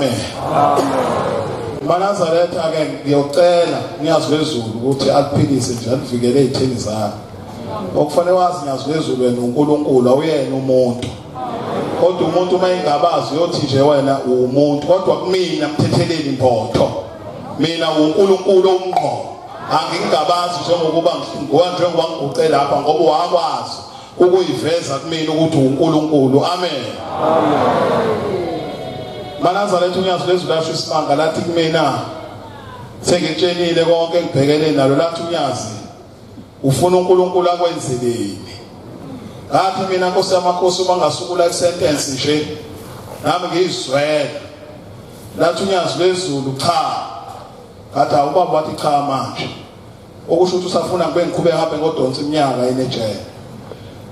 Amen. MaNazaretha ke ngiyocela ngiyazi lwezulu ukuthi aliphilise nje alivikele ezitheni zakhe. Okufanele wazi ngiyazi lwezulu wena uNkulunkulu awuyena umuntu. Kodwa umuntu uma engabazi uyothi nje wena uwumuntu kodwa kumina mthetheleli mbotho. Mina uNkulunkulu owumqondo. Angingabazi njengokuba njengoba ngiguqe lapha ngoba wakwazi ukuyiveza kumina ukuthi uNkulunkulu. Amen. Amen. MaNazaretha unyazi lwezulu lasho isimanga lathi kumina sengitshenile konke engibhekene nalo lathi unyazi ufuna uNkulunkulu akwenzeleni ngathi mina Nkosi yamakhosi uma ngasukula isentence nje nami ngiyizwela lathi unyazi lwezulu cha ngathi awubaba wathi cha manje okusho ukuthi usafuna ngibe ngiqhubeka hambe ngodonsa iminyaka enejele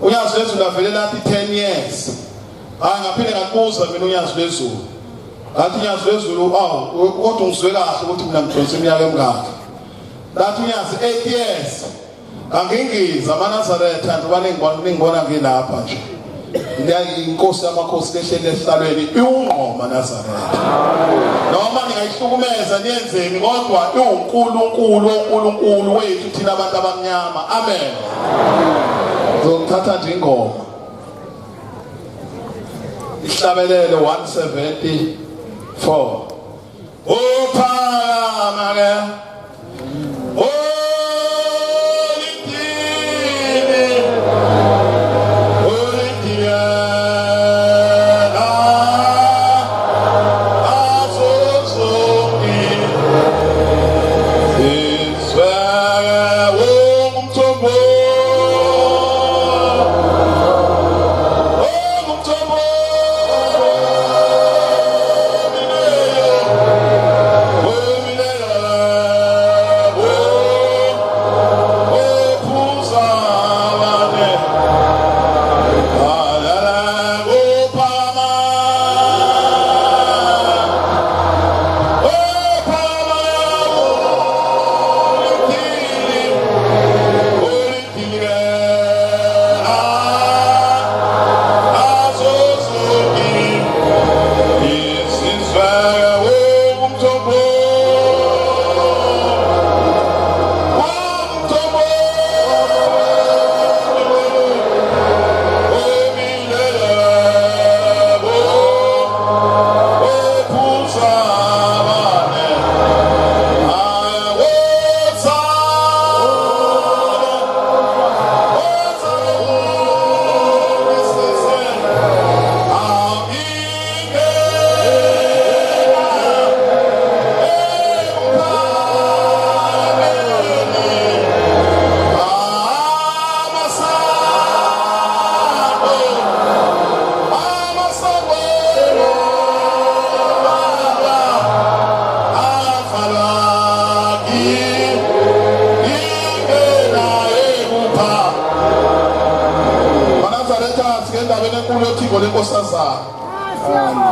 unyazi lwezulu avele lathi 10 years hayi ngaphinde ngakubuza mina unyazi lwezulu ngathi unyazi lwezulu awu kodwa ungizwe kahle ukuthi mina ngidonsa iminyaka emingaki lathi unyazi 8 years Angingiza amaNazaretha njengoba ningibona ngilapha nje. Inkosi yamakhosi lehleli esihlalweni iwungqoma Nazaretha. Noma ningayihlukumeza niyenzeni kodwa iwuNkulunkulu oNkulunkulu wethu thina abantu abamnyama. Amen. Ngizothatha nje ingoma. Ihlabelelo 174. Uphakama ke.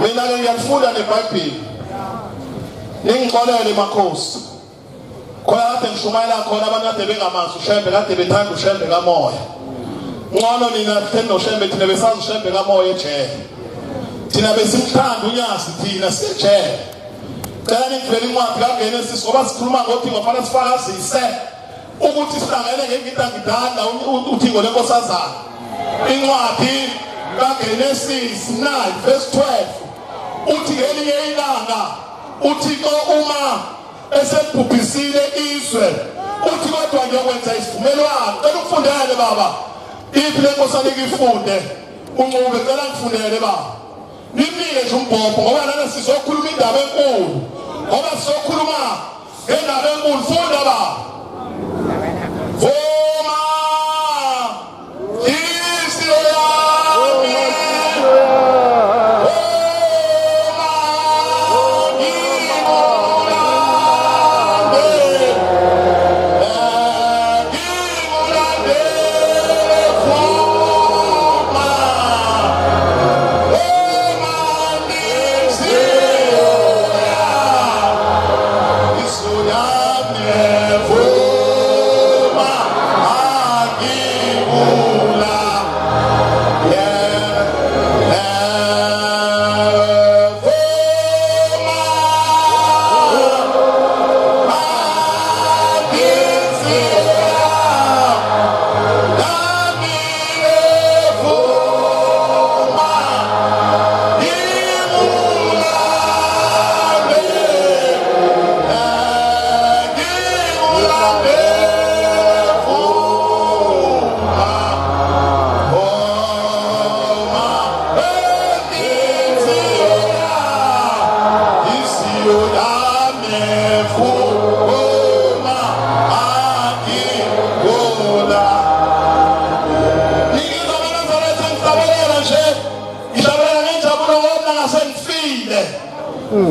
Mina-ke ngiyalifunda neBhayibheli. Ningixolele makhosi. Khona kade ngishumayela khona abantu kade bengamazi uShembe kade bethanda uShembe kamoya. Ngcono nina sitheni noShembe thina besazi uShembe kamoya ejele. Thina besimthanda unyazi thina sejele. Cela ningivulele incwadi kaGenesis ngoba sikhuluma ngodingo fanele sifakazise ukuthi sihlangene ngengidangidanda uthingo lenkosazana. Incwadi kaGenesis 9 verse 12 uthi ngelinye ilanga uThixo uma esebhubhisile izwe uthi kodwa ngiyokwenza isivumelwano cela ukufundele baba iphi le nkosana ikifunde uncube cela ngifundele baba nimnike nje umbhobho ngoba lana sizokhuluma indaba enkulu ngoba sizokhuluma ngendaba enkulu funda baba vuma inhliziyo yami vuma ngikulandele ngikulandele vuma vuma inhliziyo yami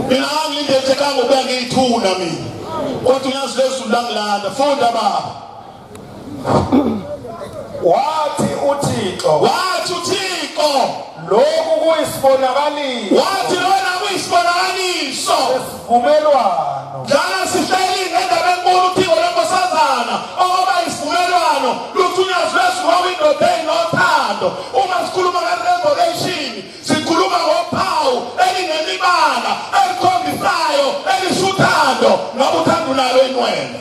Mina ngangilindele kangokuya ngiyithuna mina, kodwa unyazi lwezulu langilanda. Funda baba. Wathi uThixo, Wathi uThixo, lokhu kuyisibonakaliso, wathi lona kuyisibonakaliso sesivumelwano Njalo sihleli ngendaba enkulu uThixo lenkosazana okoba isivumelwano luthi unyazi lwezulu wawindoda eyinothando. Uma sikhuluma nge-revelation sikhuluma ngophawu elinemibala elikhombisayo elisho uthando, ngoba uthando unalo inwele.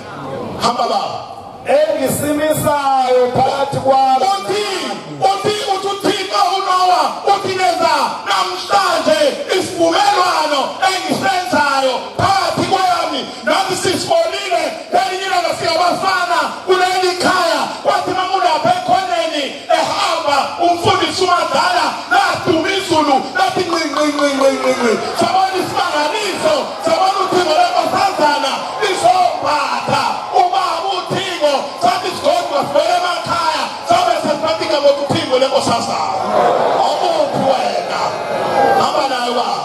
Hamba baba. Engisimisayo phakathi kwami. Uthi uThixo uNowa uthi ngenza namhlanje isivumelwano engisenzayo phakathi kwami nathi. Sisibonile ngelinye ilanga singabafana kuleli khaya, kwathi makulapha ekhoneni ehamba umfundisi uMadala, laduma izulu lathi nqi nqi nqi nqi nqi nqi. Sabona isimangaliso, sabona uthingo lenkosazana lizombatha ubaba uthingo. Sathi sigodwa sibele emakhaya, sabe sesiphatha igama uthingo lenkosazana. Awuphi wena? Hamba nayo baba.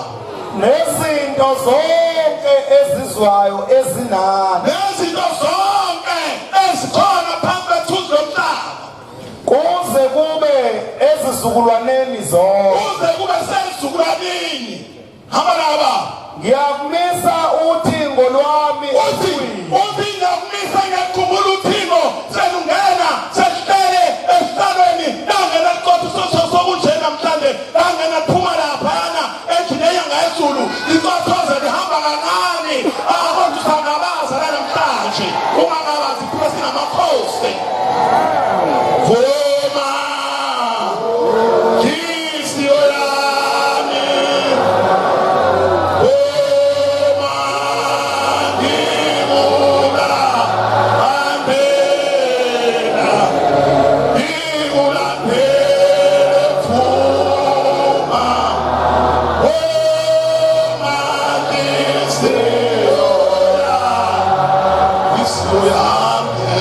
Nezinto zonke ezizwayo ezinani, Nezinto zonke ezikhona phambi kwethunzi lomhlaba, kuze kube ezizukulwaneni zonke. Kuze kube sezizukulwaneni. Hamba nayo baba. Ngiyakumisa uthingo lwami Uthi efwini. Uthi ngiyakumisa, ngiyakhumbula uthingo selungena sesihlele esihlalweni, langena liqotho sokunje namhlanje, langena liphuma laphayana endlini enyanga yezulu, liqothoze lihamba kancane. Kodwa usangabaza la namhlanje, ungangabazi, phuma sinamakhosi. Vuma nhliziyo yami, vuma, ngikula andela, ngikulandele, vuma, vuma nhliziyo yami, nhliziyo yami,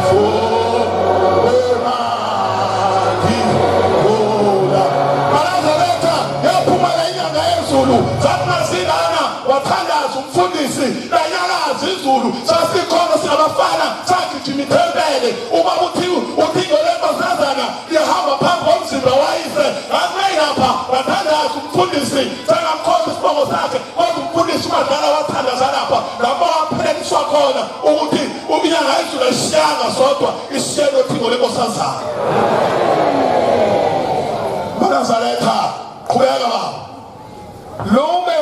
vuma, ngikula. Manazaretha, yaphuma la inyanga yezulu, sathi masilana wathandaza umfundisi, lanyakaza izulu. Sasikhona singabafana, sagijima ithempele. Ubaba uthi uthingo lenkosazana lihamba phambi komzimba wayise, ngathi lapha wathandaza umfundisi, sangamkhomba isibongo sakhe, kodwa umfundisi uMadala wathandaza lapha, lapho wapheleliswa khona ukuthi inyanga yezulu ayisiyanga sodwa, isiye nothingo lenkosazana. Manazaretha, qhubeka baba. Lube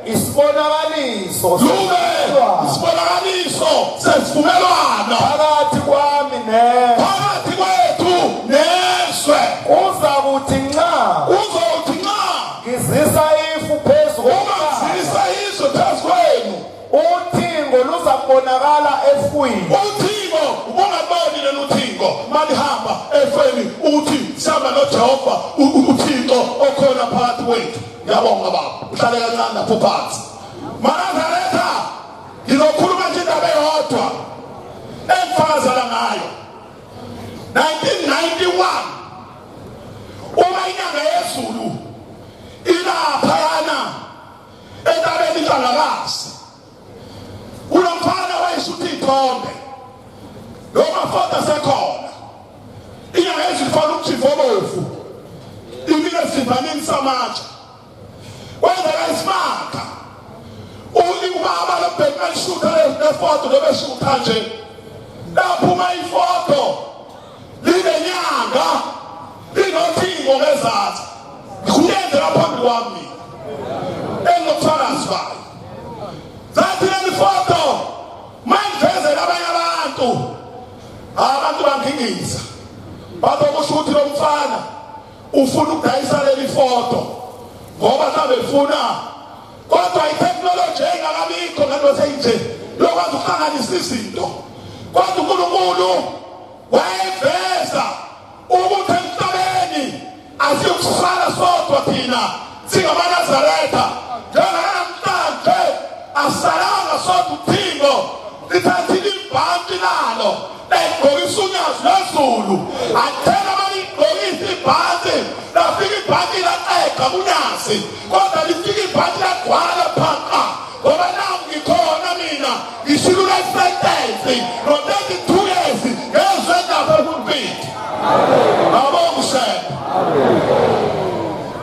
isibonakaliso Lube sesivumelwano isibonakaliso sesivumelwano phakathi kwami ne phakathi kwethu nezwe. Kuza kuthi nxa Uzothi nxa ngizisa ifu phezu uma komhlaba, ngizisa izwe phezu kwenu, uthingo luza kubonakala efwini. Uthingo ubungaboni lolu thingo malihamba efeni, uthi sihamba noJehova uThixo okhona phakathi kwethu. Ngiyabonga baba, uhlale kancane lapho phansi. Manazaretha, ngizokhuluma nje indaba eyodwa engifakazela ngayo. 1991, uma inyanga yezulu ilaphayana entabeni iNhlangakazi, kunomfana wayeshutha iy'thombe, lo mafoto asekhona. Inyanga yezulu ifana umjivo obovu, imile esivivaneni samatshe. Kwenzeka isimanga, ubaba lobheki alishutha lefoto, lobeshutha nje, laphuma ifoto linenyanga linothingo ngezansi. Kuyenzeka phambi kwami mina, enginobufakazi bayo. Zathi leli foto mangivezela abanye abantu, abantu bangingisa, bathi kusho ukuthi lo mfana ufuna ukudayisa leli foto ngoba mhlawumbe efuna, kodwa itheknoloji engakabikho ngento seyinje lokwazi ukuhlanganisa izinto. Kodwa uNkulunkulu wayeveza ukuthi emhlabeni asiyokusala sodwa thina singamaNazaretha, njenganamhlanje asalanga sodwa. Uthingo lithathile ibhanti lalo, layigqokisa unyazi lwezulu, athela maligqokisa ibhanti, lafika ibhanti laxega. ngisebenza kunyazi kodwa lifika ibhanti lagcwala phaqa ngoba naku ngikhona mina ngishilula isentensi ngo-32 years ngezwe ndaba epulpiti. Ngabonga uShembe.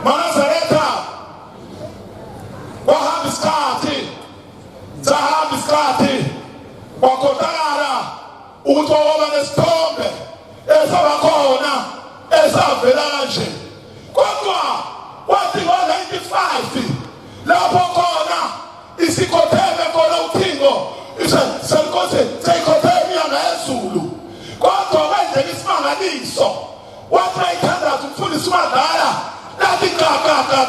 MaNazaretha, kwahamba isikhathi, sahamba isikhathi, kwakhohlakala ukuthi kwaba nesithombe esabakhona esavela kanje. Kodwa kwathi ngo-95 lapho khona isikhotheme khona uthingo senkosi seyikhotheme inyanga yezulu, kodwa kwenzeka isimangaliso. Wathi mayithandaza umfundisi uMadala, lathi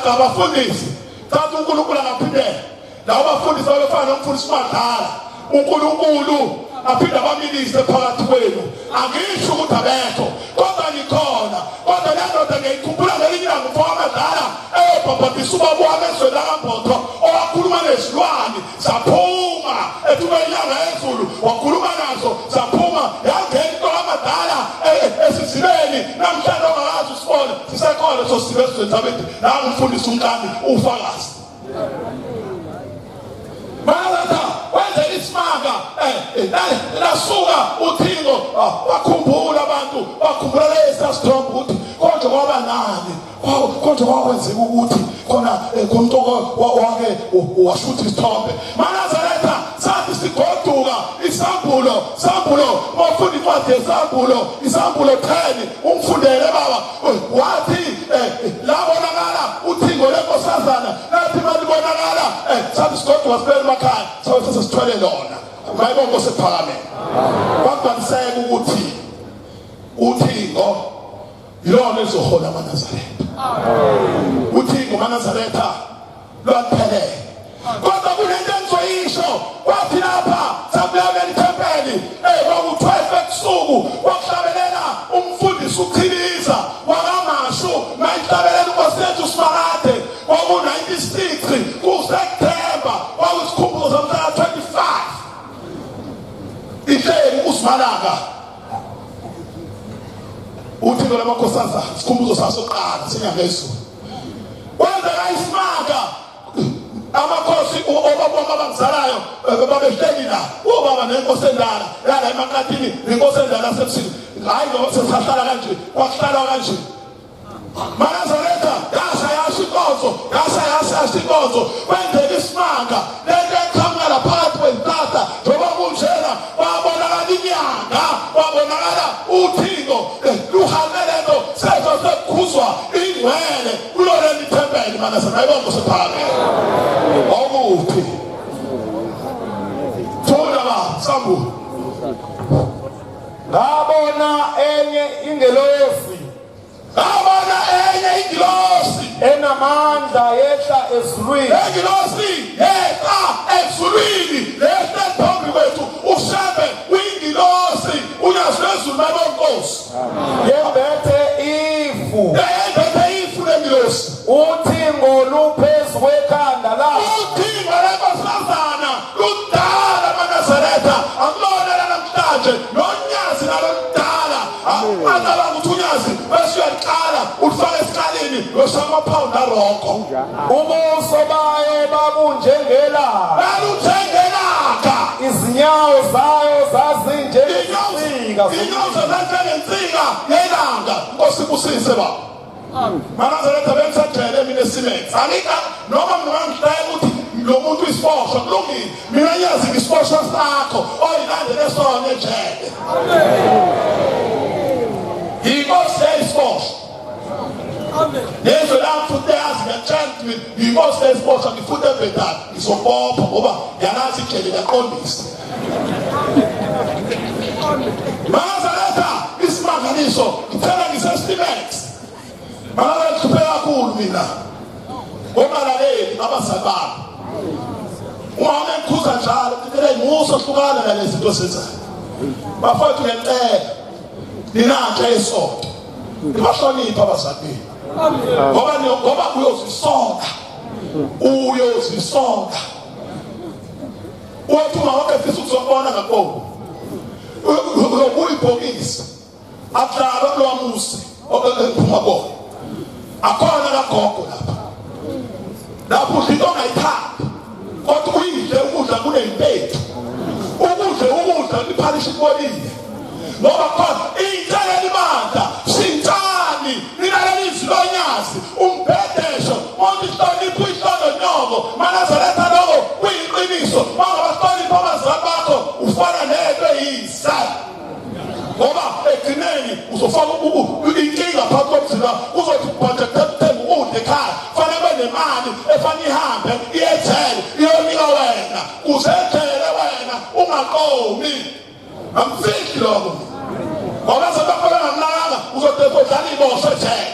ga bafundisi, thatha uNkulunkulu angaphindela labo bafundisi babefana nomfundisi uMadala. uNkulunkulu aphinde abamilise phakathi kwenu. Angisho ukuthi abekho, kodwa nikhona. Kodwa le ndoda ngiyayikhumbula ngelinye ilanga umfo waMadala eyobhabhadisa ubaba wami ezweni lakaMbotho, owakhuluma nezilwane zaphuma ethuba inyanga yezulu, wakhuluma nazo zaphuma, yangena into kaMadala esizibeni. Namhlanje ongakazi usibone sisekhona leso sibe esizweni sabethi. Nangu umfundisi umkami ufakazi. Maranatha, wenze isimanga, lasuka uthingo, bakhumbula abantu, bakhumbula lesi sithombe ukuthi konje kwaba nani, konje kwakwenzeka ukuthi khona khona wake washutha isithombe. MaNazaretha, sathi sigoduka isambulo, sambulo mawufunda incwadi yesambulo, isambulo 10 ungifundele baba, wathi labonakala uthingo lenkosazana, lathi malibonakala sathi sigoduka sibuyele emakhaya, sabe sesithwele lona. Mayibonke osephakameni. Kwagcwaliseka ukuthi uthingo yilona ezohola amaNazaretha. Uthingo amaNazaretha lwaluphelele. Kodwa kunento engizoyisho, kwathi lapha sakulamela ithempeli, kwaku-12 ebusuku, kwakuhlabelela umfundisi uChiliza wakaMashu, mayihlabelela inkosi yethu uSimakade, kwaku-96 kuSeptemba, kwakusikhumbuzo somhla ka-25. Ihleli uSimalaka uthixo lamakhosazana, isikhumbuzo sasoqala senyanga yezulu. Kwenzeka isimanga, amakhosi obaba abangizalayo babehleli la, ubaba nenkosi endala yala emakatini, nenkosi endala yasemsini. Hhayi ngoba sesisahlala kanje, kwakuhlalwa kanje. MaNazaretha, yasha yasha inkonzo, yasha yasha yasha inkonzo. Kwenzeka isimanga, lento eqhamuka la phakathi kwezihlahla njengoba kunjena, kwabonakala inyanga, kwabonakala uthingo luhambe lento, sezwa sekukhuzwa ingcwele kulo leli thempeli. MaNazaretha, ayibonke osephakamele. Okuphi? Funda ba, sambulo. Ngabona enye ingelosi. Ngabona enye ingilosi enamandla yehla ezulwini. Ingilosi yehla ezulwini, lehla phambi kwethu. uShembe uyingilosi, unyazi lwezulu nabonkosi. Yembethe ifu. Yembethe ifu lengilosi. Uthingo luphezu kwekhanda layo. Uthingo lenkosazana ludala amaNazaretha, akulona lanamhlanje, nonyazi nalo ludala. Acabanga ukuthi unyazi bese uyaliqala ulifaka esikalini loshaya amaphawundi arokho. Ubuso bayo babunjengelanga. Balunjengelanga. Izinyawo zayo zazinjengensika. Inyawo zazinjengensika yelanga. Nkosi busise baba. MaNazaretha, bengisajele mina eSimex. Angika noma mina ngihlaya ukuthi lo muntu isiboshwa, kulungile. Mina ngiyazi ngisiboshwa sakho oyilandele sona ejele. Yinkosi yayisiboshwa. Amen. Nezwe lami futhi yazi, ngiyakutshela ukuthi mina yinkosi yayisiboshwa, ngifuthe ebhedana ngizobopha ngoba ngiyalazi ijele liyaqondisa. MaNazaretha, isimangaliso ngithela ngisesimex. MaNazaretha, ngihlupheka kakhulu mina ngokungalaleli abazali bami. Uma ngikhuza njalo ngicela imuso hlukana nalezi zinto ozenzayo. Bafowethu, ngiyacela nina nje isonto nibahloniphe abazali benu, ngoba uyozisola, uyozisola. Wathi uma wakhe efisa ukuzokubona ngakubona, uyobuya ibhokisi akudlalwa kulowa muzi engiphuma kuwona, akhona kagogo lapha. Lapho udla into ongayithandi kodwa uyidle ukudla kunempethu, ukudle ukudla liphalisha kubolile, ngoba khona intsheleni ibandla. Shintshani nilalela izwi lonyazi umbhedesho monke ihlonipho ihlolo nyoko manazaretha. Lokho kuyiqiniso. Mangabahlonipha abazali bakho ufana nento eyisa, ngoba ekugcineni uzofaka inkinga phakathi komzimba. Uzothi ubhaje kuthenga ukudla ekhaya, fanele kube nemali efanele ihambe iyejele iyonika wena, uzejele wena ungaqomi. Angifihli lokho, ngoba sebakho bengakunakanga uzodefa udlala iboshwe ejele.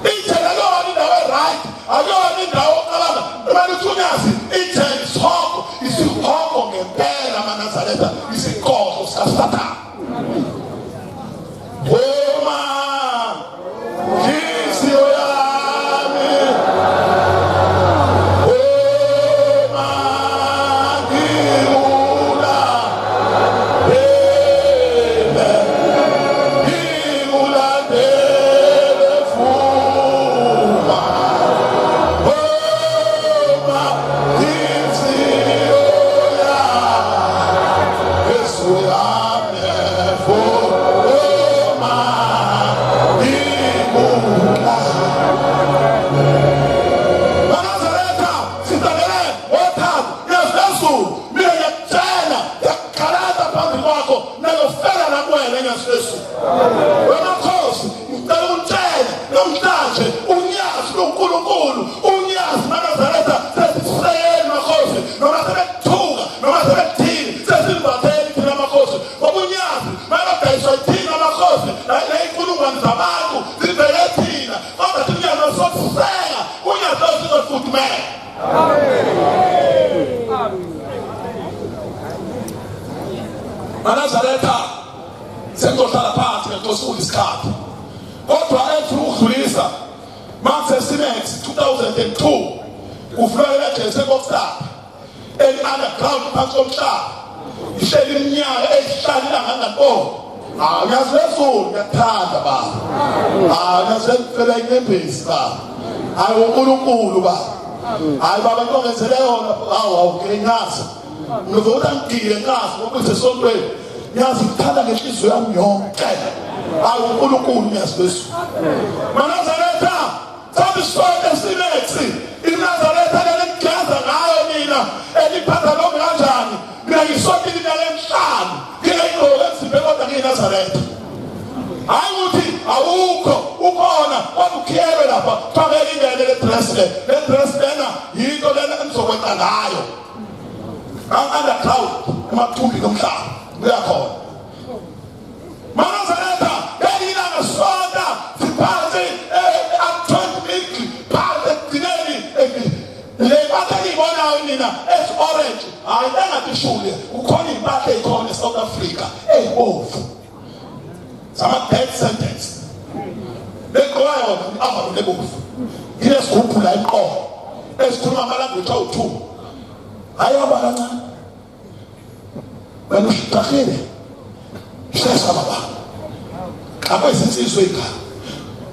Ijele akuyona indawo e-right, akuyona indawo ocabanga imali uthunyazi. Ijele isihogo, isihogo ngempela manazaretha, isigodlo sikasathane. Uma nhliziyo yami, uma ngikula ebe ngikulandele vuma, uma nhliziyo yami, Yesu yami, vuma ngikula. Manazaretha, sihlangene ngothando ngephezulu. Mina ngiyakutshela, ngiyakukhalata phambi kwakho nayofela nakuwena ngephezulu. Wemakhosi, ngicela ukutshela namhlanje unyazi loNkulunkulu, unyazi manazaretha sesisekeli makhosi, noma sebekuthuka noma sebekuthini, sesimbatheli thina makhosi, ngoba unyazi makadayiswa yithina makhosi. Neyinkulungwane zabantu zibheke thina, kodwa thina unyazi lososiseka, unyazi losizofudumela. Manazaretha, sengizohlala phansi, ngiyacosula isikhathi, kodwa ethi ukudlulisa mase simex 2002 kuvulwa ejele eKokstad eli-underground phansi komhlaba. Ihleli iminyaka eyihlanu ilanga ngakubona. Hawu nyazi lezulu, ngiyakuthanda baba. Hawu nyazi lezulu, inyembezi baba. Hayi uNkulunkulu baba, hayi baba, into ongenzele yona. Hawu hawu, ngiyazi ngizokuthi angigile nkazi ngoba usesontweni. Ngiyazi ngithanda ngenhliziyo yami yonke. Hayi uNkulunkulu, ngiyazi lezulu manazaretha. Sathi sonke sinethi iNazaretha leligaza ngayo nina eliphatha noma kanjani. Mina ngisonke iminyaka emihlanu ngingayigqoki emzimbeni, kodwa ngiyiNazaretha. Hayi ukuthi awukho, ukhona, kodwa ukhiyelwe lapha. Kuthiwa ngeke ingene le dress, le dress lena yinto lena enizokwenza ngayo underground emathumbini omhlaba kuyakhona. Manazaretha, ngelinye sonta siphansi at-20 middle phansi ekugcineni le mpahla eniyibonayo nina esi-orange, hhayi engathi shule. Kukhona iy'mpahla ey'khona e-South Africa ey'bomvu zama-death sentence, begqoka yona i-avalon ebomvu inesigubhu la emqolo esikhuluma ama-language awu-2. Hhayi, hamba kancane wena, ushaqile, shesha baba, akwezinsizwa ingane.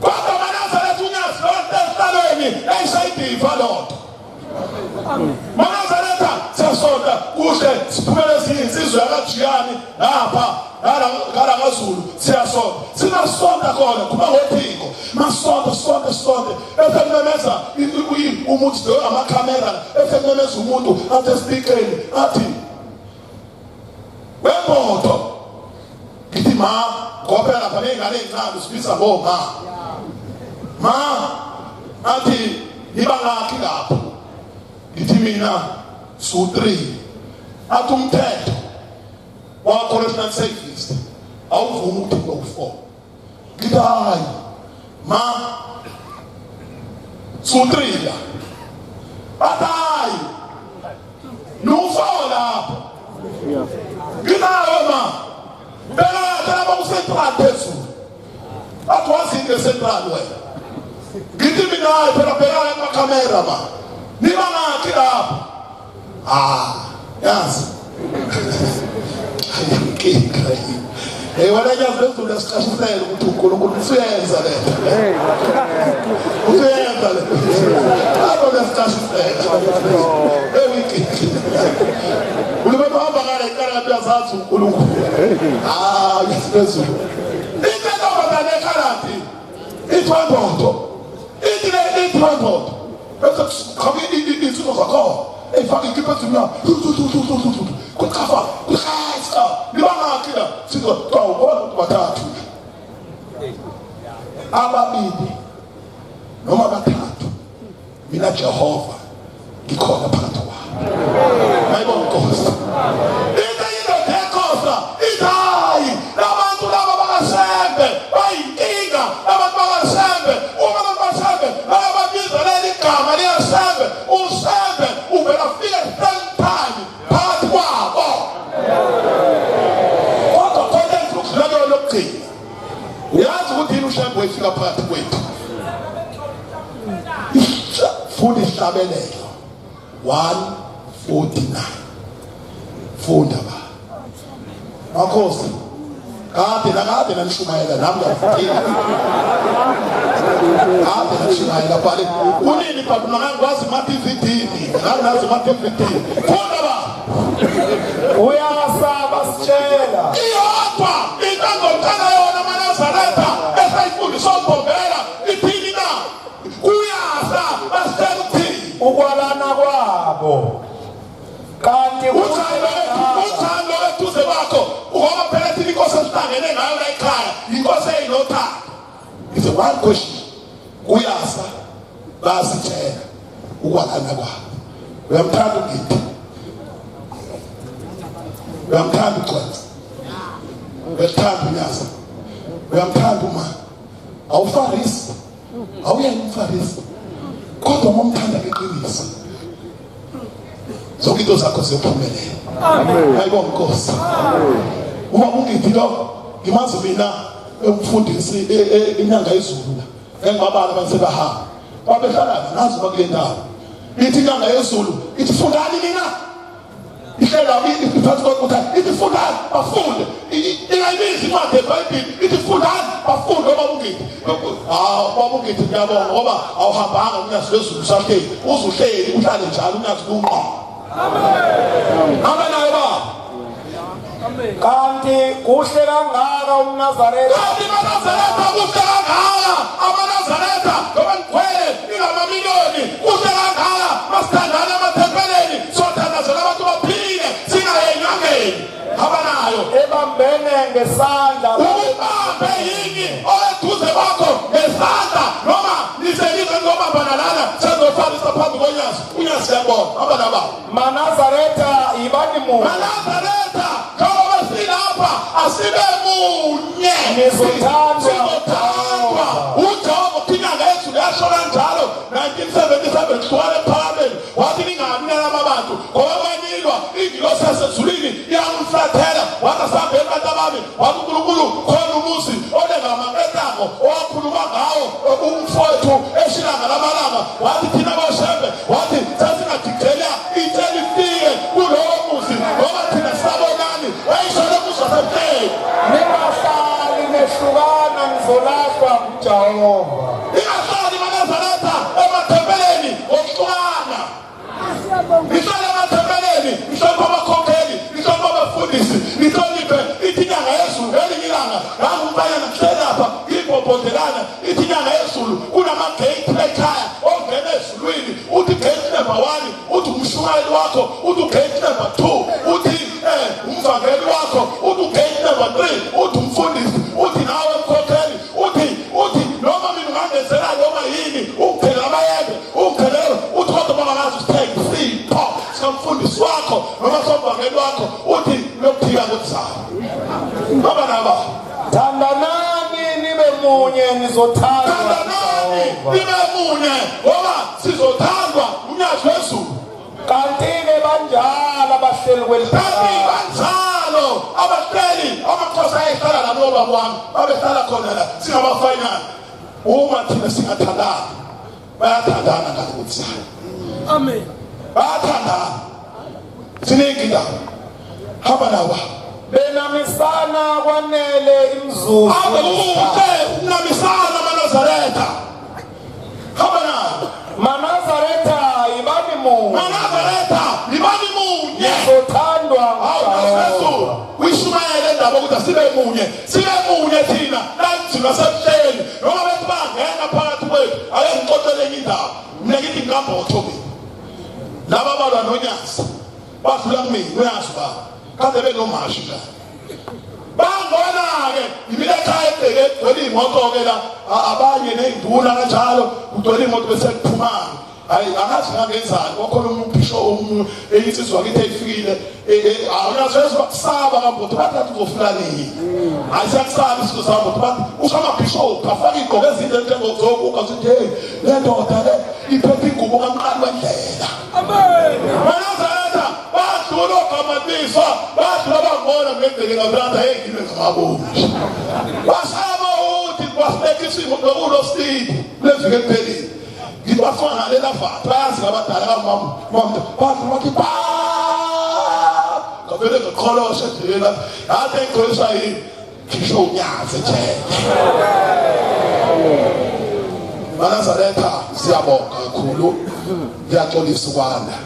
Kodwa manazaretha, unyazi lonto esihlalweni eyishayibhiva lonto. Manazaretha, siyasonta kuhle, siphumele ezinye insizwa yakajiyani ngapha ngala kaZulu, siyasonta, sinasonta khona kuba ngophiko masonto sonke sonke, bese kumemeza umuntu lo amakhamera, bese kumemeza umuntu athi esipikeni, athi wembodo. Ngithi ma, ngoba lapha ney'ngane ey'ncane usibiza ngoma ma. Athi niba ngakhi lapho? Ngithi mina su-3. Athi umthetho wa-correctional service awuvumi ukuthi kube u-4. Ngithi hayi ma, su-3 la. Bathi hayi, nu-4 lapho. Ngithi hayi ma, beka lapha ku-central phezulu. Bathi wazi into central wena? Ngithi mina hayi phela, bhekana kumakhamera ma, niba ngakhi lapho? Ah, yazi inkinga. Hey wena nyazi lezulu lesiqashisela ukuthi uNkulunkulu usuyenza le. Usuyenza le. Abo lesiqashisela. Hey wiki. Ulibona uhamba ngale iqala ngathi uyazazi uNkulunkulu. Ah, nyazi lezulu. Into entombazane ekhaladi ithwembodo. Ithi le ithwembodo. Bese kuqhamuka insizwa zakhona. Eyifaka ikhipha ezimnyama. Kuchafa, kushayisa. Libangakhi la? Sizwa kuthiwa ubona ukuthi bathathu. Ababili noma bathathu. Mina Jehova ngikhona phakathi kwabo. Mayibonga inkosi. Into indoda ekhosa ithi hayi labantu laba bakaShembe bayinkinga abantu bakaShembe uma abantu bakaShembe bayababiza leli gama likaShembe uShembe uvela fike same time phakathi kwabo kodwa khona engifuna ukudlula kuyona lokugcina uyazi ukuthi yini uShembe wefika phakathi kwethu funda isihlabelelo 149 funda ba makhosi kade nakade nanishumayela nami ngiyafunda kade nanishumayela bhale kunini bhale ngangikwazi ma-dvd mina nganginazi ma-dvd funda ba Uyasaba sitshela. Iyodwa into angomtshela yona amaNazaretha esayifundiswa uBhombela ithini na? Kuyasa basitshela ukuthini? Ukwalana kwabo. Kanti uthando lwethuze kwakho ngoba phela thina inkosi esihlangene ngayo la ekhaya inkosi eyinothando. It's a one question. Kuyasa basitshela ukwalana kwabo. Uyamthanda uGidi? Uyamthanda uGcwensa? Uyakuthanda uNyaza? Uyamthanda uma? Awufarisi? Awuyena umfarisi? Kodwa uma umthanda ngeqiniso zonke into zakho ziyophumelela. Amen. Ayibonga inkosi. Uma ungiphi lo ngimazi mina umfundisi e, e, inyanga yezulu la engibabala abantu sebahamba babehlala ngazi bakule ndawo ithi inyanga yezulu ithi fundani nina ihlela iphansi kokuthi ithi fundani bafunde ingayibizi incwadi ebhayibhili ithi fundani bafunde oba ungithi hawu baba ungithi ngiyabonga ngoba awuhambanga unyazi lwezulu usahleli uze uhleli uhlale njalo unyazi lunqo amen amen naye baba Kanti kuhle kangaka umNazaretha. Kanti amaNazaretha kuhle kangaka amaNazaretha ngoba nigcwele ningamamiliyoni kuhle kangaka masithandana emathempeleni sothandazela abantu baphile singaye enyangeni abanayo Ebambene ngesandla. Ukubambe yini oweduze kwakho ngesandla noma niselizwe nizobambana lana senizofanisa phambi konyazi unyazi siyabona hamba nababa MaNazaretha yibani munye. MaNazaretha njengoba silapha asibe munye. Nizothandwa. Sizothandwa. UJehova uthi inyanga yezulu yasho kanjalo 1977 kusuka ephakameni wathi ningabi nalaba bantu ngoba banilwa ingilosi yasezulwini iyamflathela wathi asihambeni bantu abami wathi uNkulunkulu khona umuzi onengamaketango owakhuluma ngawo umfowethu eshilanga lamalanga wathi thina boshembe wathi sasingadigcela itshe lifike kulowo muzi ngoba thina sabonani wayisho lomuzi wasemhleni Ningahlali nehlukana nizolahlwa nguJehova. Ningahlali maNazaretha emathempeleni ngokuhlukana. Nihlale emathempeleni, nihloniphe abakhokheli, nihloniphe abafundisi, nihloniphe ithi inyanga yezulu ngelinye ilanga ngangumfanyana kuhleli lapha ngibhobhodelana ithi inyanga yezulu kunama-gate ekhaya ongena ezulwini uthi gate number one uthi umshumayeli wakho uthi ugate number two uthi um umvangeli wakho uthi ugate number three uthi umfundisi uthi nawe mkhokheli uthi uthi noma mina ungangenzela noma yini ungithengela amayembe ungithengela uthi kodwa bangakazi usithenga isipho sikamfundisi wakho noma somvangeli wakho uthi lokuphika kuzayo baba naba Thandanani nibe munye nizothandwa. Thandanani nibe munye ngoba sizothandwa unyazi wezulu. Kanti-ke banjalo abahleli kweli Kanti banjalo abahleli amakhosi ayehlala nami obaba wami babehlala khona la singabafanyana uma thina singathandani bayathandana ngakuthi Amen. Bayathandana. Siningi indaba. Hamba nawa. Senamisana kwanele imizuzu. Ave kuhle ukunamisana amaNazaretha. Hamba nayo. MaNazaretha yibani munye. MaNazaretha yibani munye. Nizothandwa Hawu nguJehova. Uyishumayele indaba ukuthi asibe munye. Sibe munye thina la thina sebuhleli. Noma bethi bangena phakathi kwethu ake ngixoxele enye indaba. Mina ngithi ngikambotho mina. Laba balwa nonyazi. Badlula kumina uyazi baba. Kade benomashi la. Bangona-ke yimina ekhaya egceke egcwele iy'moto-ke la abanye ney'nduna kanjalo kugcwele iy'moto bese kuphumana hayi angazi ngangenzani kwakhona omunye umbhisho omunye enye insizwa kithi eyifikile awunazo bakusaba kambotho bathi athi uzofuna nini hayi siyakusaba isizwe sambotho bathi usho amabhishophu afake iy'gqoko ezinhle njengozokuka zithi heyi le ndoda le iphethe ingubo kamqali wendlela Manazaretha badlula ogamathiswa badlula bangona ngegceke ngabrother hey ngilwe ngamabombi bashaya amawuthi kwasibeka isimo bekulo steve kuleviki eliphelile ngithi bafana ngalela vathu bayazi abadala kamama mama badlula bathi ba ngavele ngaqholosha endleleni ngathi engigcoliswa yini ngisho unyazi ejele Manazaretha siyabonga kakhulu ngiyaxolisa ukwanda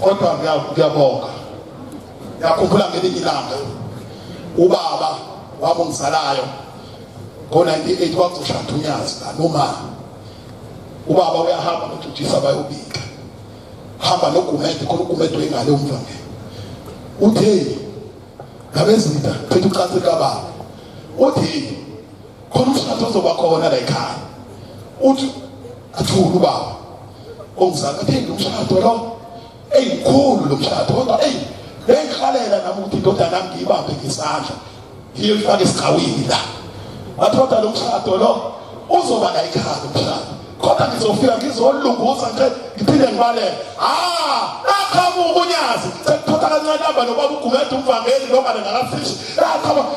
kodwa ngiyabonga ngiyakhumbula ngelinye ilanga ubaba wabo ngizalayo ngo-98 kwakuzoshada unyazi la noma ubaba uyahamba nojujisa bayobika hamba nogumede khona ugumede wengane umvangeli uthe ngabezitha phethe ucansi kababa uthi khona umshado ozoba khona la ekhaya uthi athule ubaba ongizala athi lo mshado lo eyi mkhulu lo mshado kodwa eyi bengihalela nami ukuthi indodana yami ngiyibambe ngesandla ngiyifake esigcawini la wathi kodwa lo mshado lo uzoba la ekhaya lo mshado kodwa ngizofika ngizolunguza nje ngiphinde ngibaleke ah laqhamuka unyazi sekuphotha kancane hamba nobaba ugumede umvangeli noma ngakafishi laqhamuka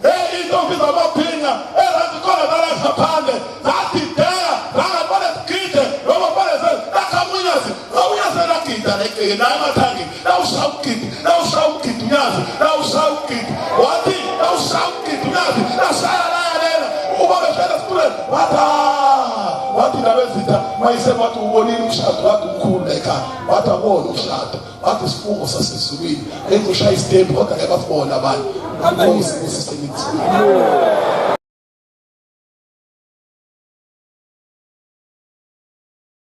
hey intombi zamabhinqa ezazikhona zala ngaphandle zadideka zangabona zigide noma bone laqhamuka unyazi unyazi lagida legceke naye emathangini lawushaya umgidi lawushaya umgidi unyazi lawushaya umgidi wathi lawushaya umgidi unyazi lashaya layalela ubaba ehlala esitulweni wathi ah! wathi ndabezitha mayise wathi ubonile umshado wathi umkhulu la ekhaya wathi akubona umshado wathi isifungo sasezulwini enza ushaya isitembu kodwa ngeke basibone abantu inkosi ibusise imizimba.